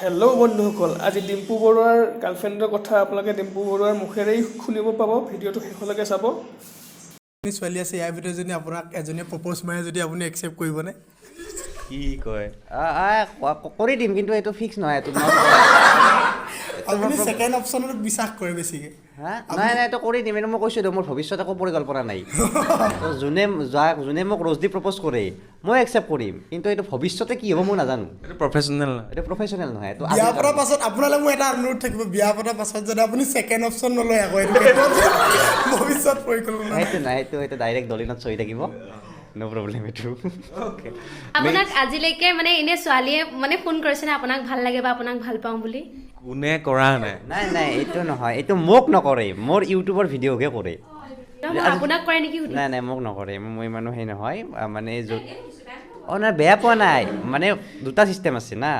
Hello' বন্ধুসকল, আজি ডিম্পু বৰুৱাৰ গাৰ্লফ্ৰেণ্ডৰ কথা আপোনালোকে ডিম্পু বৰুৱাৰ মুখেৰেই শুনিব পাব। ভিডিঅ'টো শেষলৈকে চাব। এজনী ছোৱালী আছে, ইয়াৰ ভিতৰত যদি আপোনাক এজনীয়ে প্ৰপ'জ মাৰে যদি, আপুনি একচেপ্ট কৰিবনে? কি কয়? কৰি দিম, কিন্তু এইটো ফিক্স নহয় এইটো। আপুনি ছেকেণ্ড অপশ্যনত বিশ্বাস কৰে বেছিকৈ? হা, নাই নাই, এইটো কৰি দিম। এইটো মই কৈছোঁ, মোৰ ভৱিষ্যত একো পৰিকল্পনা নাই। তো যোনে যাক যোনে মোক ৰ'জ দি প্ৰপ'জ কৰে, মই একচেপ্ট কৰিম, কিন্তু এইটো ভৱিষ্যতে কি হ'ব মই নাজানো। এইটো প্ৰফেচনেল নহয়। এইটো প্ৰফেচনেল নহয় এইটো। বিয়া আজিৰ পতাৰ কাৰণে। পাছত আপোনালৈ মোৰ এটা অনুৰোধ থাকিব, বিয়া পতাৰ পাছত যাতে আপুনি ছেকেণ্ড অপশ্যন নলয় আকৌ। এইটো ক্ষেত্ৰত ভৱিষ্যত পৰিকল্পনা সেইটো নাই, সেইটো ডাইৰেক্ট দলিনত চহী থাকিব, ন' প্ৰব্লেম এইটো। আপোনাক আজিলৈকে মানে এনে ছোৱালীয়ে মানে ফোন কৰিছেনে, আপোনাক ভাল লাগে বা আপোনাক ভাল পাওঁ বুলি? কোনে কৰা নাই? নাই নাই, এইটো নহয়, এইটো মোক নকৰে, মোৰ ইউটিউবৰ ভিডিঅ'কে কৰে। নহয়, মই আপোনাক কৰে নেকি সুধিছোঁ। নাই নাই, মোক নকৰে। মই ইমানো সেই নহয়। মানে য'ত নাই, বেয়া পোৱা নাই, মানে দুটা চিষ্টেম আছে না।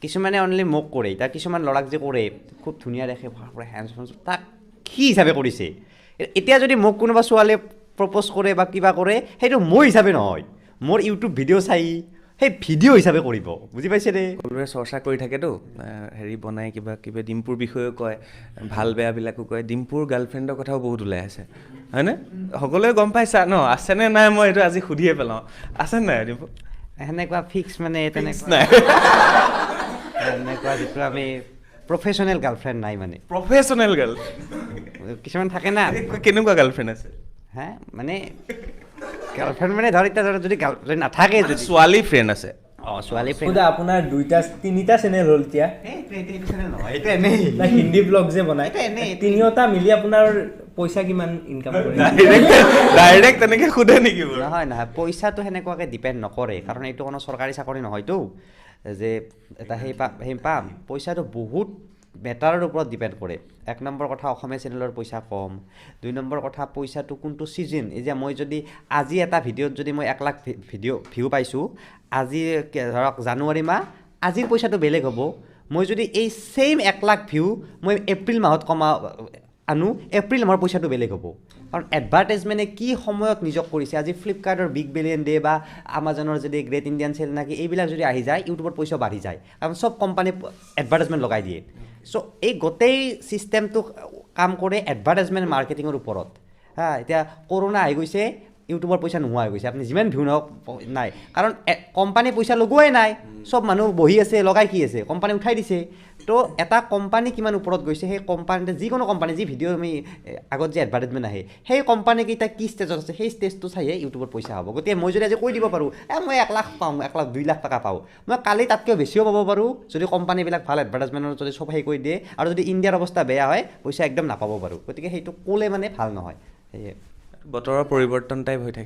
কিছুমানে অনলি মোক কৰে। এতিয়া কিছুমান ল'ৰাক যে কৰে, খুব ধুনীয়া দেখে, পুৰা হেণ্ডচাম, তাক সি হিচাপে কৰিছে। এতিয়া যদি মোক কোনোবা ছোৱালীয়ে প্ৰপ'জ কৰে বা কিবা কৰে, সেইটো মোৰ হিচাপে নহয়, মোৰ ইউটিউব ভিডিঅ' চাই সেই ভিডিঅ' হিচাপে কৰিব। বুজি পাইছে নে? সকলোৰে চৰ্চা কৰি থাকেতো, হেৰি বনাই কিবা কিবি, ডিম্পুৰ বিষয়েও কয়, ভাল বেয়াবিলাকো কয়। ডিম্পুৰ গাৰ্লফ্ৰেণ্ডৰ কথাও বহুত ওলাই আছে, হয়নে? সকলোৱে গম পাইছা ন, আছেনে নাই? মই এইটো আজি সুধিয়ে পেলাওঁ, আছে নাই ডিম্পু? সেনেকুৱা ফিক্স মানে তেনেকুৱা নাই। এনেকুৱা যিটো আমি প্ৰফেচনেল গাৰ্লফ্ৰেণ্ড নাই মানে। প্ৰফেচনেল গাৰ্ল কিছুমান থাকে না। কেনেকুৱা গাৰ্লফ্ৰেণ্ড আছে? হা, মানে গাৰ্লফ্ৰেণ্ড মানে ধৰ এতিয়া ধৰ যদি গাৰ্ল যদি নাথাকে যদি ছোৱালী ফ্ৰেণ্ড আছে? অঁ, ছোৱালী ফ্ৰেণ্ড। সুধা, আপোনাৰ দুইটা তিনিটা চেনেল হ'ল এতিয়া। এইটো চেনেল নহয়, এইটো এনেই। নাই, হিন্দী ব্লগ যে বনাই। এইটো এনেই। তিনিওটা মিলি আপোনাৰ পইচা কিমান ইনকাম কৰে? ডাইৰেক্ট তেনেকে সোধে নেকি বাৰু? নহয় নহয়, পইচাটো সেনেকুৱাকৈ ডিপেণ্ড নকৰে, কাৰণ এইটো কোনো চৰকাৰী চাকৰি নহয়তো যে এটা সেই পাম। পইচাটো বহুত মেটাৰৰ ওপৰত ডিপেণ্ড কৰে। এক নম্বৰ কথা, অসমীয়া চেনেলৰ পইচা কম। দুই নম্বৰ কথা, পইচাটো কোনটো ছিজন। এতিয়া মই যদি আজি এটা ভিডিঅ'ত যদি মই 1 লাখ ভিডিঅ' ভিউ পাইছোঁ আজি, ধৰক জানুৱাৰী মাহ, আজিৰ পইচাটো বেলেগ হ'ব। মই যদি এই ছেইম 1 লাখ ভিউ মই এপ্ৰিল মাহত আনো, এপ্ৰিল মাহৰ পইচাটো বেলেগ হ'ব, কাৰণ এডভাৰটাইজমেণ্টে কি সময়ত নিজক কৰিছে। আজি ফ্লিপকাৰ্টৰ বিগ বিলিয়ন ডে বা আমাজনৰ যদি গ্ৰেট ইণ্ডিয়ান চেল নাকি এইবিলাক যদি আহি যায়, ইউটিউবত পইচা বাঢ়ি যায়, কাৰণ চব কোম্পানী এডভাৰটাইজমেণ্ট লগাই দিয়ে। চ' এই গোটেই ছিষ্টেমটো কাম কৰে এডভাৰটাইজমেণ্ট মাৰ্কেটিঙৰ ওপৰত। হা, এতিয়া কৰোণা আহি গৈছে, ইউটিউবৰ পইচা নোহোৱা হৈ গৈছে। আপুনি যিমান ভিউ নহওক নাই, কাৰণ কোম্পানী পইচা লগোৱাই নাই। চব মানুহ বহি আছে, লগাই কি আছে, কোম্পানী উঠাই দিছে। তো এটা কোম্পানী কিমান ওপৰত গৈছে, সেই কোম্পানীতে যিকোনো কোম্পানী যি ভিডিঅ' আমি আগত যে এডভাৰটাইজমেণ্ট আহে, সেই কোম্পানীকেইটা কি ষ্টেজত আছে, সেই ষ্টেজটো চাইহে ইউটিউবত পইচা হ'ব। গতিকে মই যদি আজি কৈ দিব পাৰোঁ, মই 1 লাখ পাওঁ, 1 লাখ 2 লাখ টকা পাওঁ, মই কালি তাতকৈ বেছিও পাব পাৰোঁ, যদি কোম্পানীবিলাক ভাল এডভাৰটাইজমেণ্টত যদি চব সেই কৰি দিয়ে। আৰু যদি ইণ্ডিয়াৰ অৱস্থা বেয়া হয়, পইচা একদম নাপাব পাৰোঁ। গতিকে সেইটো ক'লে মানে ভাল নহয়, সেয়ে। বতৰৰ পৰিৱৰ্তন টাইপ হৈ থাকে।